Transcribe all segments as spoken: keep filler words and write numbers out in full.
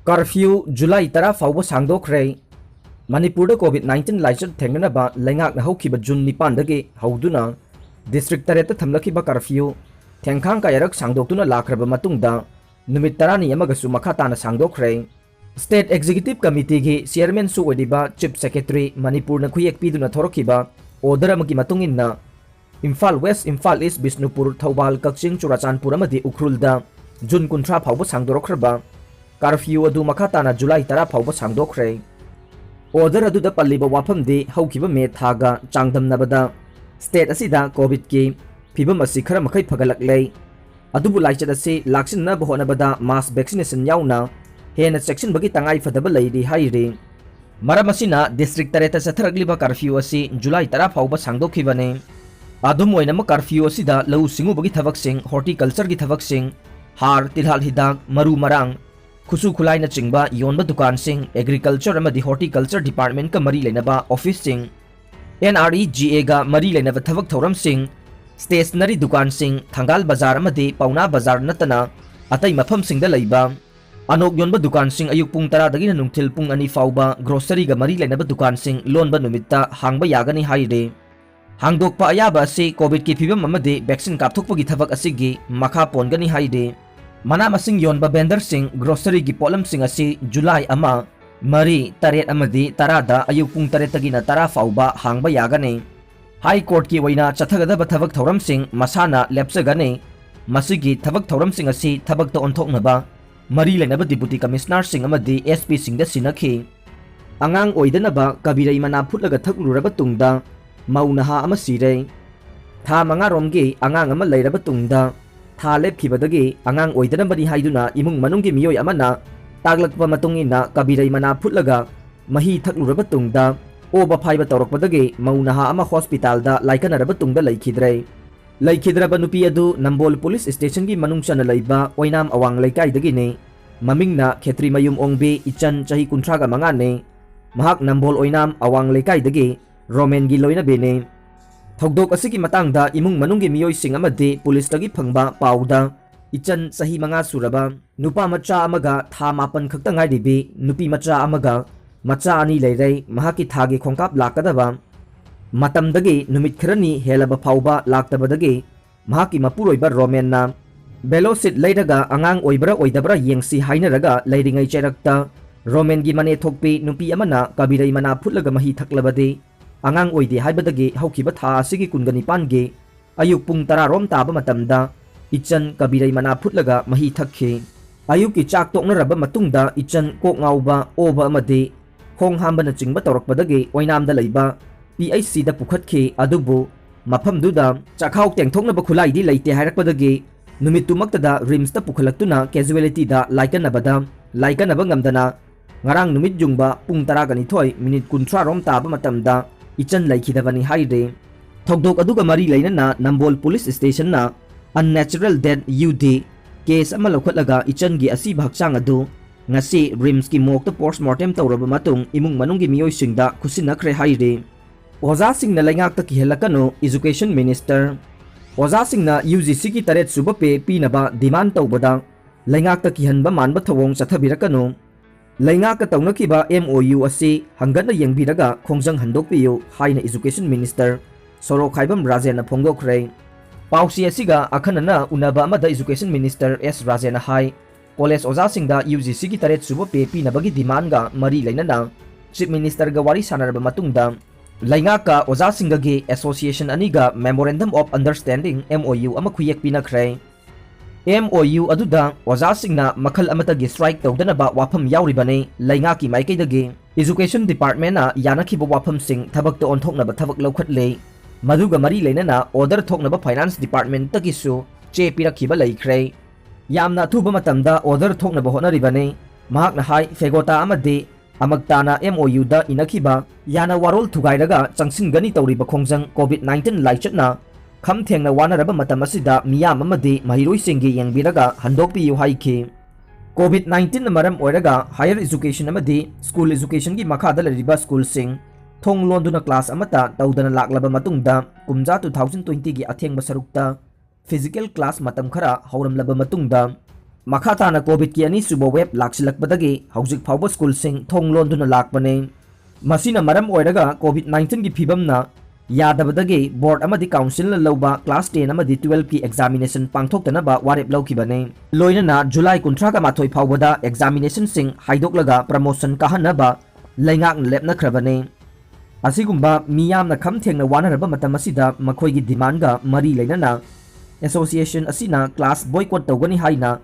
Curfew July ꯇꯔꯥ ꯐꯥꯎꯕ ꯁꯥꯡꯗꯣꯛꯈ꯭ꯔꯦ꯫ ꯃꯅꯤꯄꯨꯔꯗ COVID nineteen ꯂꯥꯏꯆꯠ ꯊꯦꯡꯅꯅꯕ ꯂꯩꯉꯥꯛꯅ ꯍꯧꯈꯤꯕ June ꯅꯤꯄꯥꯟꯗꯒꯤ ꯍꯧꯗꯨꯅ district ꯇꯔꯦꯠꯇ ꯊꯝꯂꯛꯈꯤꯕ curfew ꯊꯦꯡꯈꯥꯡ ꯀꯌꯥꯔꯛ ꯁꯥꯡꯗꯣꯛꯇꯨꯅ ꯂꯥꯛꯈ꯭ꯔꯕ ꯃꯇꯨꯡꯗ ꯅꯨꯃꯤꯠ ꯇꯔꯥꯅꯤ ꯑꯃꯒꯁꯨ ꯃꯈꯥ ꯇꯥꯅ ꯁꯥꯡꯗꯣꯛꯈ꯭ꯔꯦ꯫ State Executive Committeeꯒꯤ chairmanꯁꯨ ꯑꯣꯏꯔꯤꯕ Chief Secretary ꯃꯅꯤꯄꯨꯔꯅ ꯈꯨꯌꯦꯛ ꯄꯤꯗꯨꯅ ꯊꯣꯔꯛꯈꯤꯕ order ꯑꯃꯒꯤ ꯃꯇꯨꯡ ꯏꯟꯅ, ꯏꯝꯐꯥꯜ West, ꯏꯝꯐꯥꯜ East, ꯕꯤꯁꯅꯨꯄꯨꯔ, ꯊꯧꯕꯥꯜ, ꯀꯛꯆꯤꯡ, ꯆꯨꯔꯥꯆꯥꯟꯄꯨꯔ ꯑꯃꯗꯤ ꯎꯈ꯭ꯔꯨꯜꯗ June ꯀꯨꯟꯊ꯭ꯔꯥ ꯐꯥꯎꯕ ꯁꯥꯡꯗꯣꯔꯛꯈ꯭ꯔꯕ curfew ꯑꯗꯨ ꯃꯈꯥ ꯇꯥꯅ July ꯇꯔꯥ ꯐꯥꯎꯕ ꯁꯥꯡꯗꯣꯛꯈ꯭ꯔꯦ꯫ Order ꯑꯗꯨꯗ ꯄꯜꯂꯤꯕ ꯋꯥꯐꯝꯗꯤ ꯍꯧꯈꯤꯕ May ꯊꯥꯒ ꯆꯥꯡꯗꯝꯅꯕꯗ state ꯑꯁꯤꯗ COVIDꯀꯤ ꯐꯤꯕꯝ ꯑꯁꯤ ꯈꯔ ꯃꯈꯩ ꯐꯒꯠꯂꯛꯂꯦ꯫ ꯑꯗꯨꯕꯨ ꯂꯥꯏꯆꯠ ꯑꯁꯤ ꯂꯥꯛꯁꯤꯟꯅꯕ ꯍꯣꯠꯅꯕꯗ mass vaccination ꯌꯥꯎꯅ ꯍꯦꯟꯅ ꯆꯦꯛꯁꯤꯟꯕꯒꯤ ꯇꯉꯥꯏ ꯐꯗꯕ ꯂꯩꯔꯤ ꯍꯥꯏꯔꯤ꯫ ꯃꯔꯝ ꯑꯁꯤꯅ district ꯇꯔꯦꯠꯇ ꯆꯠꯊꯔꯛꯂꯤꯕ curfew ꯑꯁꯤ July ꯇꯔꯥ ꯐꯥꯎꯕ ꯁꯥꯡꯗꯣꯛꯈꯤꯕꯅꯤ꯫ ꯑꯗꯨꯝ ꯑꯣꯏꯅꯃꯛ, curfew ꯑꯁꯤꯗ ꯂꯧꯎ ꯁꯤꯡꯎꯕꯒꯤ ꯊꯕꯛꯁꯤꯡ, horticultureꯒꯤ ꯊꯕꯛꯁꯤꯡ, ꯍꯥꯔ, ꯇꯤꯜꯍꯥꯠ ꯍꯤꯗꯥꯛ, ꯃꯔꯨ ꯃꯔꯥꯡ, ꯈꯨꯠꯁꯨ ꯈꯨꯠꯂꯥꯏꯅꯆꯤꯡꯕ ꯌꯣꯟꯕ ꯗꯨꯀꯥꯟꯁꯤꯡ, agriculture ꯑꯃꯗꯤ horticulture departmentꯀ ꯃꯔꯤ ꯂꯩꯅꯕ officeꯁꯤꯡ, NREGAꯒ ꯃꯔꯤ ꯂꯩꯅꯕ ꯊꯕꯛ ꯊꯧꯔꯝꯁꯤꯡ, stationery ꯗꯨꯀꯥꯟꯁꯤꯡ, ꯊꯪꯒꯥꯜ ꯕꯖꯥꯔ ꯑꯃꯗꯤ ꯄꯥꯎꯅꯥ ꯕꯖꯥꯔ ꯅꯠꯇꯅ ꯑꯇꯩ ꯃꯐꯝꯁꯤꯡꯗ ꯂꯩꯕ ꯑꯅꯣꯛ ꯌꯣꯟꯕ ꯗꯨꯀꯥꯟꯁꯤꯡ ꯑꯌꯨꯛ ꯄꯨꯡ ꯇꯔꯥꯗꯒꯤꯅ ꯅꯨꯡꯊꯤꯜ ꯄꯨꯡ ꯑꯅꯤ ꯐꯥꯎꯕ, groceryꯒ ꯃꯔꯤ ꯂꯩꯅꯕ ꯗꯨꯀꯥꯟꯁꯤꯡ ꯂꯣꯟꯕ ꯅꯨꯃꯤꯠꯇ ꯍꯥꯡꯕ ꯌꯥꯒꯅꯤ ꯍꯥꯏꯔꯤ꯫ ꯍꯥꯡꯗꯣꯛꯄ ꯑꯌꯥꯕ ꯑꯁꯤ COVIDꯀꯤ ꯐꯤꯕꯝ ꯑꯃꯗꯤ vaccine ꯀꯥꯞꯊꯣꯛꯄꯒꯤ ꯊꯕꯛ ꯑꯁꯤꯒꯤ ꯃꯈꯥ ꯄꯣꯟꯒꯅꯤ ꯍꯥꯏꯔꯤ꯫ ꯃꯅꯥ ꯃꯁꯤꯡ ꯌꯣꯟꯕ vendorꯁꯤꯡ, groceryꯒꯤ ꯄꯣꯠꯂꯝꯁꯤꯡ ꯑꯁꯤ July ꯑꯃ, ꯃꯔꯤ, ꯇꯔꯦꯠ ꯑꯃꯗꯤ ꯇꯔꯥꯗ ꯑꯌꯨꯛ ꯄꯨꯡ ꯇꯔꯦꯠꯇꯒꯤꯅ ꯇꯔꯥ ꯐꯥꯎꯕ ꯍꯥꯡꯕ ꯌꯥꯒꯅꯤ꯫ High Courtꯀꯤ ꯑꯣꯏꯅ ꯆꯠꯊꯒꯗꯕ ꯊꯕꯛ ꯊꯧꯔꯝꯁꯤꯡ ꯃꯁꯥꯅ ꯂꯦꯞꯆꯒꯅꯤ꯫ ꯃꯁꯤꯒꯤ ꯊꯕꯛ ꯊꯧꯔꯝꯁꯤꯡ ꯑꯁꯤ ꯊꯕꯛꯇ ꯑꯣꯟꯊꯣꯛꯅꯕ ꯃꯔꯤ ꯂꯩꯅꯕ Deputy Commissionerꯁꯤꯡ ꯑꯃꯗꯤ SPꯁꯤꯡꯗ ꯁꯤꯟꯅꯈꯤ꯫ ꯑꯉꯥꯡ ꯑꯣꯏꯗꯅꯕ ꯀꯕꯤꯔꯩ ꯃꯅꯥ ꯐꯨꯠꯂꯒ ꯊꯛꯂꯨꯔꯕ ꯇꯨꯡꯗ ꯃꯧ ꯅꯍꯥ ꯑꯃ ꯁꯤꯔꯦ꯫ ꯊꯥ ꯃꯉꯥꯔꯣꯝꯒꯤ ꯑꯉꯥꯡ ꯑꯃ ꯂꯩꯔꯕ ꯇꯨꯡꯗ ꯊꯥ ꯂꯦꯞꯈꯤꯕꯗꯒꯤ ꯑꯉꯥꯡ ꯑꯣꯏꯗꯅꯕꯅꯤ ꯍꯥꯏꯗꯨꯅ ꯏꯃꯨꯡ ꯃꯅꯨꯡꯒꯤ ꯃꯤꯑꯣꯏ ꯑꯃꯅ ꯇꯥꯛꯂꯛꯄ ꯃꯇꯨꯡ ꯏꯟꯅ ꯀꯕꯤꯔꯩ ꯃꯅꯥ ꯐꯨꯠꯂꯒ ꯃꯍꯤ ꯊꯛꯂꯨꯔꯕ ꯇꯨꯡꯗ ꯑꯣꯕ ꯐꯥꯏꯕ ꯇꯧꯔꯛꯄꯗꯒꯤ ꯃꯧ ꯅꯍꯥ ꯑꯃ hospitalꯗ ꯂꯥꯏꯀꯠꯅꯔꯕ ꯇꯨꯡꯗ ꯂꯩꯈꯤꯗ꯭ꯔꯦ꯫ ꯂꯩꯈꯤꯗ꯭ꯔꯕ ꯅꯨꯄꯤ ꯑꯗꯨ ꯅꯝꯕꯣꯜ police stationꯒꯤ ꯃꯅꯨꯡ ꯆꯟꯅ ꯂꯩꯕ ꯑꯣꯏꯅꯥꯝ ꯑꯋꯥꯡ ꯂꯩꯀꯥꯏꯗꯒꯤꯅꯤ꯫ ꯃꯃꯤꯡꯅ ꯈꯦꯇ꯭ꯔꯤꯃꯌꯨꯝ ꯑꯣꯡꯕꯤ ꯏꯆꯟ, ꯆꯍꯤ ꯀꯨꯟꯊ꯭ꯔꯥꯒ ꯃꯉꯥꯅꯤ꯫ ꯃꯍꯥꯛ ꯅꯝꯕꯣꯜ ꯑꯣꯏꯅꯥꯝ ꯑꯋꯥꯡ ꯂꯩꯀꯥꯏꯗꯒꯤ ꯔꯣꯃꯦꯟꯒꯤ ꯂꯣꯏꯅꯕꯤꯅꯤ꯫ ꯊꯧꯗꯣꯛ ꯑꯁꯤꯒꯤ ꯃꯇꯥꯡꯗ ꯏꯃꯨꯡ ꯃꯅꯨꯡꯒꯤ ꯃꯤꯑꯣꯏꯁꯤꯡ ꯑꯃꯗꯤ policeꯇꯒꯤ ꯐꯪꯕ ꯄꯥꯎꯗ ꯏꯆꯟ ꯆꯍꯤ ꯃꯉꯥ ꯁꯨꯔꯕ, ꯅꯨꯄꯥ ꯃꯆꯥ ꯑꯃꯒ ꯊꯥ ꯃꯥꯄꯟ ꯈꯛꯇ ꯉꯥꯏꯔꯤꯕꯤ ꯅꯨꯄꯤ ꯃꯆꯥ ꯑꯃꯒ ꯃꯆꯥ ꯑꯅꯤ ꯂꯩꯔꯦ꯫ ꯃꯍꯥꯛꯀꯤ ꯊꯥꯒꯤ ꯈꯣꯡꯀꯥꯞ ꯂꯥꯛꯀꯗꯕ ꯃꯇꯝꯗꯒꯤ ꯅꯨꯃꯤꯠ ꯈꯔꯅꯤ ꯍꯦꯜꯂꯕ ꯐꯥꯎꯕ ꯂꯥꯛꯇꯕꯗꯒꯤ ꯃꯍꯥꯛꯀꯤ ꯃꯄꯨꯔꯣꯏꯕ ꯔꯣꯃꯦꯟꯅ ꯕꯦꯂꯣꯁꯤꯠ ꯂꯩꯔꯒ ꯑꯉꯥꯡ ꯑꯣꯏꯕ꯭ꯔꯥ ꯑꯣꯏꯗꯕ꯭ꯔꯥ ꯌꯦꯡꯁꯤ ꯍꯥꯏꯅꯔꯒ ꯂꯩꯔꯤꯉꯩ ꯆꯩꯔꯛꯇ ꯔꯣꯃꯦꯟꯒꯤ ꯃꯅꯦ ꯊꯣꯛꯄꯤ ꯅꯨꯄꯤ ꯑꯃꯅ ꯀꯕꯤꯔꯩ ꯃꯅꯥ ꯐꯨꯠꯂꯒ ꯃꯍꯤ ꯊꯛꯂꯕꯗꯤ ꯑꯉꯥꯡ ꯑꯣꯏꯗꯦ ꯍꯥꯏꯕꯗꯒꯤ ꯍꯧꯈꯤꯕ ꯊꯥ ꯑꯁꯤꯒꯤ ꯀꯨꯟꯒ ꯅꯤꯄꯥꯟꯒꯤ ꯑꯌꯨꯛ ꯄꯨꯡ ꯇꯔꯥ ꯔꯣꯝ ꯇꯥꯕ ꯃꯇꯝꯗ ꯏꯆꯟ ꯀꯕꯤꯔꯩ ꯃꯅꯥ ꯐꯨꯠꯂꯒ ꯃꯍꯤ ꯊꯛꯈꯤ꯫ ꯑꯌꯨꯛꯀꯤ ꯆꯥꯛ ꯇꯣꯛꯅꯔꯕ ꯃꯇꯨꯡꯗ ꯏꯆꯟ ꯀꯣꯛ ꯉꯥꯎꯕ, ꯑꯣꯕ ꯑꯃꯗꯤ ꯈꯣꯡ ꯍꯥꯝꯕꯅꯆꯤꯡꯕ ꯇꯧꯔꯛꯄꯗꯒꯤ ꯑꯣꯏꯅꯥꯝꯗ ꯂꯩꯕ ꯄꯤ ꯑꯩꯆ ꯁꯤꯗ ꯄꯨꯈꯠꯈꯤ꯫ ꯑꯗꯨꯕꯨ ꯃꯐꯝꯗꯨꯗ ꯆꯥꯛꯈꯥꯎ ꯇꯦꯡꯊꯣꯛꯅꯕ ꯈꯨꯠꯂꯥꯏꯗꯤ ꯂꯩꯇꯦ ꯍꯥꯏꯔꯛꯄꯗꯒꯤ ꯅꯨꯃꯤꯠꯇꯨꯃꯛꯇꯗ ꯔꯤꯝꯁꯇ ꯄꯨꯈꯠꯂꯛꯇꯨꯅ ꯀꯦꯖꯨꯋꯦꯂꯤꯇꯤꯗ ꯂꯥꯏꯀꯠꯅꯕꯗ ꯂꯥꯏꯀꯠꯅꯕ ꯉꯝꯗꯅ ꯉꯔꯥꯡ ꯅꯨꯃꯤꯠ ꯌꯨꯡꯕ ꯄꯨꯡ ꯇꯔꯥꯒ ꯅꯤꯊꯣꯏ ꯃꯤꯅꯤꯠ ꯀꯨꯟꯊ꯭ꯔꯥ ꯔꯣꯝ ꯇꯥꯕ ꯃꯇꯝꯗ ꯏꯆꯟ ꯂꯩꯈꯤꯗꯕꯅꯤ ꯍꯥꯏꯔꯤ꯫ ꯊꯧꯗꯣꯛ ꯑꯗꯨꯒ ꯃꯔꯤ ꯂꯩꯅꯅ ꯅꯝꯕꯣꯜ ꯄꯨꯂꯤꯁ ꯁ꯭ꯇꯦꯁꯟꯅ unnatural death, ꯌꯨ ꯗꯤ, ꯀꯦꯁ ꯑꯃ ꯂꯧꯈꯠꯂꯒ ꯏꯆꯟꯒꯤ ꯑꯁꯤꯕ ꯍꯛꯆꯥꯡ ꯑꯗꯨ ꯉꯁꯤ ꯔꯤꯝꯁꯀꯤ ꯃꯣꯔꯒꯇ ꯄꯣꯁꯃꯣꯔꯇꯦꯝ ꯇꯧꯔꯕ ꯃꯇꯨꯡ ꯏꯃꯨꯡ ꯃꯅꯨꯡꯒꯤ ꯃꯤꯑꯣꯏꯁꯤꯡꯗ ꯈꯨꯠꯁꯤꯟꯅꯈ꯭ꯔꯦ ꯍꯥꯏꯔꯤ꯫ ꯑꯣꯖꯥꯁꯤꯡꯅ ꯂꯩꯉꯥꯛꯇ ꯀꯤꯍꯜꯂꯛꯀꯅꯨ, Education Minister꯫ ꯑꯣꯖꯥꯁꯤꯡꯅ ꯌꯨ ꯖꯤ ꯁꯤꯒꯤ ꯇꯔꯦꯠ ꯁꯨꯕ ꯄꯦ ꯄꯤꯅꯕ ꯗꯤꯃꯥꯟ ꯇꯧꯕꯗ ꯂꯩꯉꯥꯛꯇ ꯀꯤꯍꯟꯕ ꯃꯥꯟꯕ ꯊꯧꯑꯣꯡ ꯆꯠꯊꯕꯤꯔꯛꯀꯅꯨ꯫ ꯂꯩꯉꯥꯛꯀ ꯇꯧꯅꯈꯤꯕ ꯑꯦꯝ ꯑꯣ ꯌꯨ ꯑꯁꯤ ꯍꯪꯒꯠꯅ ꯌꯦꯡꯕꯤꯔꯒ ꯈꯣꯡꯖꯪ ꯍꯟꯗꯣꯛꯄꯤꯌꯨ ꯍꯥꯏꯅ Education Minister ꯁꯣꯔꯣꯛꯈꯥꯏꯕꯝ ꯔꯥꯖꯦꯟꯅ ꯐꯣꯡꯗꯣꯛꯈ꯭ꯔꯦ꯫ ꯄꯥꯎꯆꯦ ꯑꯁꯤꯒ ꯑꯈꯟꯅꯅ ꯎꯅꯕ ꯑꯃꯗ Education Minister ꯑꯦꯁ ꯔꯥꯖꯦꯟꯅ ꯍꯥꯏ, ꯀꯣꯂꯦꯖ ꯑꯣꯖꯥꯁꯤꯡꯗ ꯌꯨ ꯖꯤ ꯁꯤꯒꯤ ꯇꯔꯦꯠ ꯁꯨꯕ ꯄꯦ ꯄꯤꯅꯕꯒꯤ ꯗꯤꯃꯥꯟꯒ ꯃꯔꯤ ꯂꯩꯅꯅ Chief Ministerꯒ ꯋꯥꯔꯤ ꯁꯥꯟꯅꯔꯕ ꯃꯇꯨꯡꯗ ꯂꯩꯉꯥꯛꯀ ꯑꯣꯖꯥꯁꯤꯡꯒꯒꯤ association ꯑꯅꯤꯒ Memorandum of Understanding, M O U, ꯑꯃ ꯈꯨꯌꯦꯛ ꯄꯤꯅꯈ꯭ꯔꯦ꯫ M O U ꯑꯗꯨꯗ ꯑꯣꯖꯥꯁꯤꯡꯅ ꯃꯈꯜ ꯑꯃꯠꯇꯒꯤ strike ꯇꯧꯗꯅꯕ ꯋꯥꯐꯝ ꯌꯥꯎꯔꯤꯕꯅꯤ꯫ ꯂꯩꯉꯥꯛꯀꯤ ꯃꯥꯏꯀꯩꯗꯒꯤ Education Departmentꯅ ꯌꯥꯅꯈꯤꯕ ꯋꯥꯐꯝꯁꯤꯡ ꯊꯕꯛꯇ ꯑꯣꯟꯊꯣꯛꯅꯕ ꯊꯕꯛ ꯂꯧꯈꯠꯂꯦ꯫ ꯃꯗꯨꯒ ꯃꯔꯤ ꯂꯩꯅꯅ order ꯊꯣꯛꯅꯕ Finance Departmentꯇꯒꯤꯁꯨ ꯆꯦ ꯄꯤꯔꯛꯈꯤꯕ ꯂꯩꯈ꯭ꯔꯦ꯫ ꯌꯥꯝꯅ ꯑꯊꯨꯕ ꯃꯇꯝꯗ order ꯊꯣꯛꯅꯕ ꯍꯣꯠꯅꯔꯤꯕꯅꯤ꯫ ꯃꯍꯥꯛꯅ ꯍꯥꯏ, ꯐꯦꯒꯣꯇꯥ ꯑꯃꯗꯤ ꯑꯃꯛꯇꯥꯅ M O Uꯗ ꯏꯅꯈꯤꯕ ꯌꯥꯅ ꯋꯥꯔꯣꯜ ꯊꯨꯒꯥꯏꯔꯒ ꯆꯪꯁꯤꯟꯒꯅꯤ ꯇꯧꯔꯤꯕ ꯈꯣꯡꯖꯪ COVID nineteen ꯂꯥꯏꯆꯠꯅ ꯈꯝ ꯊꯦꯡꯅ ꯋꯥꯅꯔꯕ ꯃꯇꯝ ꯑꯁꯤꯗ ꯃꯤꯌꯥꯝ ꯑꯃꯗꯤ ꯃꯍꯩꯔꯣꯏꯁꯤꯡꯒꯤ ꯌꯦꯡꯕꯤꯔꯒ ꯍꯟꯗꯣꯛꯄꯤꯌꯨ ꯍꯥꯏꯈꯤ꯫ COVID nineteenꯅ ꯃꯔꯝ ꯑꯣꯏꯔꯒ higher education ꯑꯃꯗꯤ school educationꯒꯤ ꯃꯈꯥꯗ ꯂꯩꯔꯤꯕ schoolꯁꯤꯡ ꯊꯣꯡ ꯂꯣꯟꯗꯨꯅ class ꯑꯃꯠꯇ ꯇꯧꯗꯅ ꯂꯥꯛꯂꯕ ꯃꯇꯨꯡꯗ, ꯀꯨꯝꯖꯥ two thousand twentyꯒꯤ ꯑꯊꯦꯡꯕ ꯁꯔꯨꯛꯇ physical class ꯃꯇꯝ ꯈꯔ ꯍꯧꯔꯝꯂꯕ ꯃꯇꯨꯡꯗ, ꯃꯈꯥ ꯇꯥꯅ ꯀꯣꯚꯤꯗꯀꯤ ꯑꯅꯤꯁꯨꯕ ꯋꯦꯕ ꯂꯥꯛꯁꯤꯜꯂꯛꯄꯗꯒꯤ ꯍꯧꯖꯤꯛ ꯐꯥꯎꯕ ꯁ꯭ꯀꯨꯜꯁꯤꯡ ꯊꯣꯡ ꯂꯣꯟꯗꯨꯅ ꯂꯥꯛꯄꯅꯤ꯫ ꯃꯁꯤꯅ ꯃꯔꯝ ꯑꯣꯏꯔꯒ ꯀꯣꯚꯤꯗ ꯅꯥꯏꯟꯇꯤꯟꯒꯤ ꯐꯤꯕꯝꯅ ꯌꯥꯗꯕꯗꯒꯤ ꯕꯣꯔꯗ ꯑꯃꯗꯤ ꯀꯥꯎꯟꯁꯤꯜꯅ ꯂꯧꯕ ꯀ꯭ꯂꯥꯁ ꯇꯦꯟ ꯑꯃꯗꯤ ꯇꯨꯋꯦꯜꯐꯀꯤ ꯑꯦꯛꯖꯥꯃꯤꯅꯦꯁꯟ ꯄꯥꯡꯊꯣꯛꯇꯅꯕ ꯋꯥꯔꯦꯞ ꯂꯧꯈꯤꯕꯅꯤ꯫ ꯂꯣꯏꯅꯅ ꯖꯨꯂꯥꯏ ꯀꯨꯟꯊ꯭ꯔꯥꯒ ꯃꯥꯊꯣꯏ ꯐꯥꯎꯕꯗ ꯑꯦꯛꯖꯥꯃꯤꯅꯦꯁꯟꯁꯤꯡ ꯍꯥꯏꯗꯣꯛꯂꯒ ꯄ꯭ꯔꯃꯣꯁꯟ ꯀꯥꯍꯟꯅꯕ ꯂꯩꯉꯥꯛꯅ ꯂꯦꯞꯅꯈ꯭ꯔꯕꯅꯤ꯫ ꯑꯁꯤꯒꯨꯝꯕ ꯃꯤꯌꯥꯝꯅ ꯈꯝ ꯊꯦꯡꯅ ꯋꯥꯅꯔꯕ ꯃꯇꯝ ꯑꯁꯤꯗ ꯃꯈꯣꯏꯒꯤ ꯗꯤꯃꯥꯟꯒ ꯃꯔꯤ ꯂꯩꯅꯅ ꯑꯦꯁꯣꯁꯤꯌꯦꯁꯟ ꯑꯁꯤꯅ ꯀ꯭ꯂꯥꯁ ꯕꯣꯏꯀꯣꯠ ꯇꯧꯒꯅꯤ ꯍꯥꯏꯅ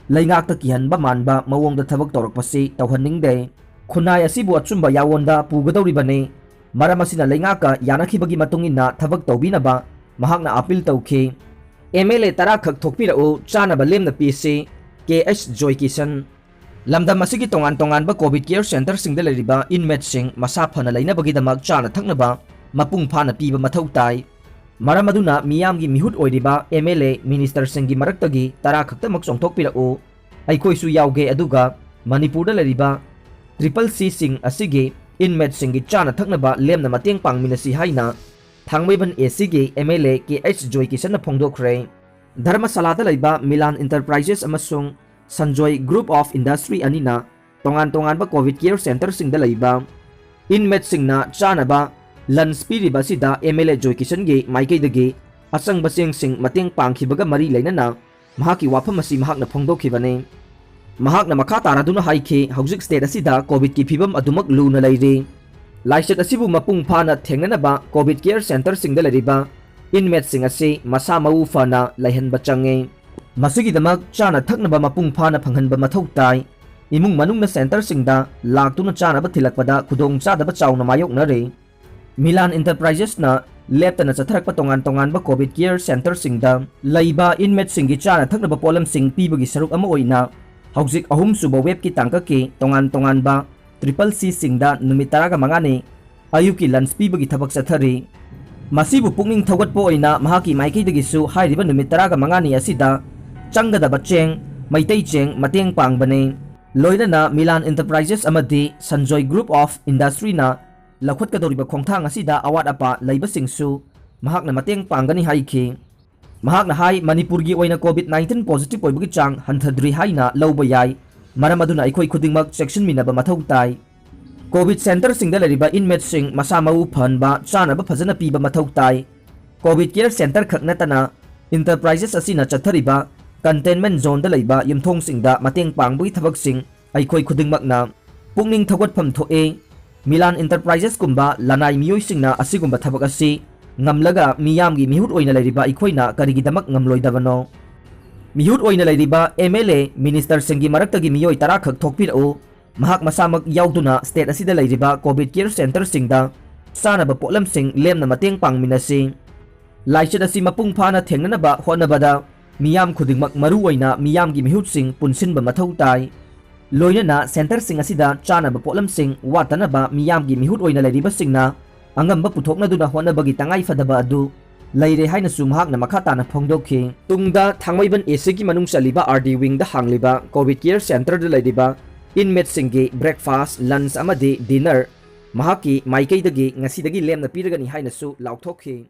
ꯂꯩꯉꯥꯛꯇ ꯀꯤꯍꯟꯕ ꯃꯥꯟꯕ ꯃꯑꯣꯡꯗ ꯊꯕꯛ ꯇꯧꯔꯛꯄꯁꯤ ꯇꯧꯍꯟꯅꯤꯡꯗꯦ꯫ ꯈꯨꯟꯅꯥꯏ ꯑꯁꯤꯕꯨ ꯑꯆꯨꯝꯕ ꯌꯥꯑꯣꯟꯗ ꯄꯨꯒꯗꯧꯔꯤꯕꯅꯤ꯫ ꯃꯔꯝ ꯑꯁꯤꯅ ꯂꯩꯉꯥꯛꯀ ꯌꯥꯅꯈꯤꯕꯒꯤ ꯃꯇꯨꯡ ꯏꯟꯅ ꯊꯕꯛ ꯇꯧꯕꯤꯅꯕ ꯃꯍꯥꯛꯅ ꯑꯄꯤꯜ ꯇꯧꯈꯤ꯫ ꯑꯦꯝ ꯑꯦꯜ ꯑꯦ ꯇꯔꯥ ꯈꯛ ꯊꯣꯛꯄꯤꯔꯛꯎ, ꯆꯥꯅꯕ ꯂꯦꯝꯅ ꯄꯤꯁꯤ꯫ ꯀꯦ ꯑꯩꯆ ꯖꯣꯏꯀꯤꯁꯟ꯫ ꯂꯝꯗꯝ ꯑꯁꯤꯒꯤ ꯇꯣꯉꯥꯟ ꯇꯣꯉꯥꯟꯕ ꯀꯣꯚꯤꯗ ꯀꯦꯌꯔ ꯁꯦꯟꯇꯔꯁꯤꯡꯗ ꯂꯩꯔꯤꯕ ꯏꯟꯃꯦꯠꯁꯤꯡ ꯃꯁꯥ ꯐꯅ ꯂꯩꯅꯕꯒꯤꯗꯃꯛ ꯆꯥꯅ ꯊꯛꯅꯕ ꯃꯄꯨꯡ ꯐꯥꯅ ꯄꯤꯕ ꯃꯊꯧ ꯇꯥꯏ꯫ ꯃꯔꯝ ꯑꯗꯨꯅ ꯃꯤꯌꯥꯝꯒꯤ ꯃꯤꯍꯨꯠ ꯑꯣꯏꯔꯤꯕ ꯑꯦꯝ ꯑꯦꯜ ꯑꯦ ꯃꯤꯅꯤꯁꯇꯔꯁꯤꯡꯒꯤ ꯃꯔꯛꯇꯒꯤ ꯇꯔꯥ ꯈꯛꯇꯃꯛ ꯆꯣꯡꯊꯣꯛꯄꯤꯔꯛꯎ꯫ ꯑꯩꯈꯣꯏꯁꯨ ꯌꯥꯎꯒꯦ, ꯑꯗꯨꯒ ꯃꯅꯤꯄꯨꯔꯗ ꯂꯩꯔꯤꯕ ꯇ꯭ꯔꯤꯄꯜ ꯁꯤꯁꯤꯡ ꯑꯁꯤꯒꯤ ꯏꯟꯃꯦꯠꯁꯤꯡꯒꯤ ꯆꯥꯅ ꯊꯛꯅꯕ ꯂꯦꯝꯅ ꯃꯇꯦꯡ ꯄꯥꯡꯃꯤꯟꯅꯁꯤ ꯍꯥꯏꯅ ꯊꯥꯡꯃꯩꯕꯟ ꯑꯦ ꯁꯤꯒꯤ M L A K H ꯖꯣꯏꯀꯤꯁꯟꯅ ꯐꯣꯡꯗꯣꯛꯈ꯭ꯔꯦ꯫ ꯙꯔꯃꯁꯥꯂꯥꯗ ꯂꯩꯕ ꯃꯤꯂꯥꯟ ꯏꯟꯇꯔꯄ꯭ꯔꯥꯏꯖꯦꯁ ꯑꯃꯁꯨꯡ ꯁꯟꯖꯣꯏ ꯒ꯭ꯔꯨꯞ ꯑꯣꯐ ꯏꯟꯗꯁꯇ꯭ꯔꯤ ꯑꯅꯤꯅ ꯇꯣꯉꯥꯟ ꯇꯣꯉꯥꯟꯕ ꯀꯣꯚꯤꯗ ꯀꯦꯌꯔ ꯁꯦꯟꯇꯔꯁꯤꯡꯗ ꯂꯩꯕ ꯏꯟꯃꯦꯠꯁꯤꯡꯅ ꯆꯥꯅꯕ ꯂꯟꯁ ꯄꯤꯔꯤꯕ ꯑꯁꯤꯗ ꯑꯦꯝ ꯑꯦꯜ ꯑꯦ ꯖꯣꯏꯀꯤꯁꯟꯒꯤ ꯃꯥꯏꯀꯩꯗꯒꯤ ꯑꯆꯪꯕ ꯆꯦꯡꯁꯤꯡ ꯃꯇꯦꯡ ꯄꯥꯡꯈꯤꯕꯒ ꯃꯔꯤ ꯂꯩꯅꯅ ꯃꯍꯥꯛꯀꯤ ꯋꯥꯐꯝ ꯑꯁꯤ ꯃꯍꯥꯛꯅ ꯐꯣꯡꯗꯣꯛꯈꯤꯕꯅꯤ꯫ ꯃꯍꯥꯛꯅ ꯃꯈꯥ ꯇꯥꯔꯗꯨꯅ ꯍꯥꯏꯈꯤ, ꯍꯧꯖꯤꯛ ꯁ꯭ꯇꯦꯠ ꯑꯁꯤꯗ ꯀꯣꯚꯤꯗꯀꯤ ꯐꯤꯕꯝ ꯑꯗꯨꯃꯛ ꯂꯨꯅ ꯂꯩꯔꯤ꯫ ꯂꯥꯏꯆꯠ ꯑꯁꯤꯕꯨ ꯃꯄꯨꯡ ꯐꯥꯅ ꯊꯦꯡꯅꯅꯕ ꯀꯣꯚꯤꯗ ꯀꯦꯌꯔ ꯁꯦꯟꯇꯔꯁꯤꯡꯗ ꯂꯩꯔꯤꯕ ꯏꯟꯃꯦꯠꯁꯤꯡ ꯑꯁꯤ ꯃꯁꯥ ꯃꯎ ꯐꯅ ꯂꯩꯍꯟꯕ ꯆꯪꯉꯤ꯫ ꯃꯁꯤꯒꯤꯗꯃꯛ ꯆꯥꯅ ꯊꯛꯅꯕ ꯃꯄꯨꯡ ꯐꯥꯅ ꯐꯪꯍꯟꯕ ꯃꯊꯧ ꯇꯥꯏ꯫ ꯏꯃꯨꯡ ꯃꯅꯨꯡꯅ ꯁꯦꯟꯇꯔꯁꯤꯡꯗ ꯂꯥꯛꯇꯨꯅ ꯆꯥꯅꯕ ꯊꯤꯜꯂꯛꯄꯗ ꯈꯨꯗꯣꯡꯆꯥꯗꯕ ꯆꯥꯎꯅ ꯃꯥꯌꯣꯛꯅꯔꯤ꯫ ꯃꯤꯂꯥꯟ ꯏꯟꯇꯔꯄ꯭ꯔꯥꯏꯖꯦꯁꯅ ꯂꯦꯞꯇꯅ ꯆꯠꯊꯔꯛꯄ ꯇꯣꯉꯥꯟ ꯇꯣꯉꯥꯟꯕ ꯀꯣꯚꯤꯗ ꯀꯦꯌꯔ ꯁꯦꯟꯇꯔꯁꯤꯡꯗ ꯂꯩꯕ ꯏꯟꯃꯦꯠꯁꯤꯡꯒꯤ ꯆꯥꯅ ꯊꯛꯅꯕ ꯄꯣꯠꯂꯝꯁꯤꯡ ꯄꯤꯕꯒꯤ ꯁꯔꯨꯛ ꯑꯃ ꯑꯣꯏꯅ ꯍꯧꯖꯤꯛ ꯑꯍꯨꯝꯁꯨꯕ ꯋꯦꯕꯀꯤ ꯇꯥꯡꯀꯛꯀꯤ ꯇꯣꯉꯥꯟ ꯇꯣꯉꯥꯟꯕ ꯇ꯭ꯔꯤꯄꯜ ꯁꯤꯁꯤꯡꯗ ꯅꯨꯃꯤꯠ ꯇꯔꯥꯒ ꯃꯉꯥꯅꯤ ꯑꯌꯨꯛꯀꯤ ꯂꯟꯁ ꯄꯤꯕꯒꯤ ꯊꯕꯛ ꯆꯠꯊꯔꯤ꯫ ꯃꯁꯤꯕꯨ ꯄꯨꯛꯅꯤꯡ ꯊꯧꯒꯠꯄ ꯑꯣꯏꯅ ꯃꯍꯥꯛꯀꯤ ꯃꯥꯏꯀꯩꯗꯒꯤꯁꯨ ꯍꯥꯏꯔꯤꯕ ꯅꯨꯃꯤꯠ ꯇꯔꯥꯒ ꯃꯉꯥꯅꯤ ꯑꯁꯤꯗ ꯆꯪꯒꯗꯕ ꯆꯦꯡ, ꯃꯩꯇꯩ ꯆꯦꯡ ꯃꯇꯦꯡ ꯄꯥꯡꯕꯅꯤ꯫ ꯂꯣꯏꯅꯅ ꯃꯤꯂꯥꯟ ꯏꯟꯇꯔꯄ꯭ꯔꯥꯏꯖꯦꯁ ꯑꯃꯗꯤ ꯁꯟꯖꯣꯏ ꯒ꯭ꯔꯨꯞ ꯑꯣꯐ ꯏꯟꯗꯁꯇ꯭ꯔꯤꯅ ꯂꯧꯈꯠꯀꯗꯧꯔꯤꯕ ꯈꯣꯡꯊꯥꯡ ꯑꯁꯤꯗ ꯑꯋꯥꯠ ꯑꯄꯥ ꯂꯩꯕꯁꯤꯡꯁꯨ ꯃꯍꯥꯛꯅ ꯃꯇꯦꯡ ꯄꯥꯡꯒꯅꯤ ꯍꯥꯏꯈꯤ꯫ ꯃꯍꯥꯛꯅ ꯍꯥꯏ, ꯃꯅꯤꯄꯨꯔꯒꯤ ꯑꯣꯏꯅ COVID nineteen positive ꯑꯣꯏꯕꯒꯤ ꯆꯥꯡ ꯍꯟꯊꯗ꯭ꯔꯤ ꯍꯥꯏꯅ ꯂꯧꯕ ꯌꯥꯏ꯫ ꯃꯔꯝ ꯑꯗꯨꯅ ꯑꯩꯈꯣꯏ ꯈꯨꯗꯤꯡꯃꯛ ꯆꯦꯛꯁꯤꯟꯃꯤꯟꯅꯕ ꯃꯊꯧ ꯇꯥꯏ꯫ COVID centreꯁꯤꯡꯗ ꯂꯩꯔꯤꯕ inmateꯁꯤꯡ ꯃꯁꯥ ꯃꯎ ꯐꯍꯟꯕ, ꯆꯥꯅꯕ ꯐꯖꯅ ꯄꯤꯕ ꯃꯊꯧ ꯇꯥꯏ꯫ COVID care center ꯈꯛ ꯅꯠꯇꯅ enterprises ꯑꯁꯤꯅ ꯆꯠꯊꯔꯤꯕ containment zoneꯗ ꯂꯩꯕ ꯌꯨꯝꯊꯣꯡꯁꯤꯡꯗ ꯃꯇꯦꯡ ꯄꯥꯡꯕꯒꯤ ꯊꯕꯛꯁꯤꯡ ꯑꯩꯈꯣꯏ ꯈꯨꯗꯤꯡꯃꯛꯅ ꯄꯨꯛꯅꯤꯡ ꯊꯧꯒꯠꯐꯝ ꯊꯣꯛꯏ꯫ ꯃꯤꯂꯥꯟ enterprises ꯀꯨꯝꯕ ꯂꯅꯥꯏ ꯃꯤꯑꯣꯏꯁꯤꯡꯅ ꯑꯁꯤꯒꯨꯝꯕ ꯊꯕꯛ ꯑꯁꯤ ꯉꯝꯂꯒ ꯃꯤꯌꯥꯝꯒꯤ ꯃꯤꯍꯨꯠ ꯑꯣꯏꯅ ꯂꯩꯔꯤꯕ ꯑꯩꯈꯣꯏꯅ ꯀꯔꯤꯒꯤꯗꯃꯛ ꯉꯝꯂꯣꯏꯗꯕꯅꯣ? ꯃꯤꯍꯨꯠ ꯑꯣꯏꯅ ꯂꯩꯔꯤꯕ MLA, ministerꯁꯤꯡꯒꯤ ꯃꯔꯛꯇꯒꯤ ꯃꯤꯑꯣꯏ ꯇꯔꯥ ꯈꯛ ꯊꯣꯛꯄꯤꯔꯛꯎ꯫ ꯃꯍꯥꯛ ꯃꯁꯥꯃꯛ ꯌꯥꯎꯗꯨꯅ state ꯑꯁꯤꯗ ꯂꯩꯔꯤꯕ COVID care centreꯁꯤꯡꯗ ꯆꯥꯅꯕ ꯄꯣꯠꯂꯝꯁꯤꯡ ꯂꯦꯝꯅ ꯃꯇꯦꯡ ꯄꯥꯡꯃꯤꯟꯅꯁꯤ꯫ ꯂꯥꯏꯆꯠ ꯑꯁꯤ ꯃꯄꯨꯡ ꯐꯥꯅ ꯊꯦꯡꯅꯅꯕ ꯍꯣꯠꯅꯕꯗ ꯃꯤꯌꯥꯝ ꯈꯨꯗꯤꯡꯃꯛ, ꯃꯔꯨꯑꯣꯏꯅ ꯃꯤꯌꯥꯝꯒꯤ ꯃꯤꯍꯨꯠꯁꯤꯡ, ꯄꯨꯟꯁꯤꯟꯕ ꯃꯊꯧ ꯇꯥꯏ꯫ ꯂꯣꯏꯅꯅ centreꯁꯤꯡ ꯑꯁꯤꯗ ꯆꯥꯅꯕ ꯄꯣꯠꯂꯝꯁꯤꯡ ꯋꯥꯠꯇꯅꯕ ꯃꯤꯌꯥꯝꯒꯤ ꯃꯤꯍꯨꯠ ꯑꯣꯏꯅ ꯂꯩꯔꯤꯕꯁꯤꯡꯅ ꯑꯉꯝꯕ ꯄꯨꯊꯣꯛꯅꯗꯨꯅ ꯍꯣꯠꯅꯕꯒꯤ ꯇꯉꯥꯏꯐꯗꯕ ꯑꯗꯨ ꯂꯩꯔꯦ ꯍꯥꯏꯅꯁꯨ ꯃꯍꯥꯛꯅ ꯃꯈꯥ ꯇꯥꯅ ꯐꯣꯡꯗꯣꯛꯈꯤ꯫ ꯇꯨꯡꯗ ꯊꯥꯡꯃꯩꯕꯟ ACꯒꯤ ꯃꯅꯨꯡ ꯆꯜꯂꯤꯕ RD wingꯗ ꯍꯥꯡꯂꯤꯕ COVID care centreꯗ ꯂꯩꯔꯤꯕ inmateꯁꯤꯡꯒꯤ breakfast, lunch ꯑꯃꯗꯤ dinner ꯃꯍꯥꯛꯀꯤ ꯃꯥꯏꯀꯩꯗꯒꯤ ꯉꯁꯤꯗꯒꯤ ꯂꯦꯝꯅ ꯄꯤꯔꯒꯅꯤ ꯍꯥꯏꯅꯁꯨ ꯂꯥꯎꯊꯣꯛꯈꯤ꯫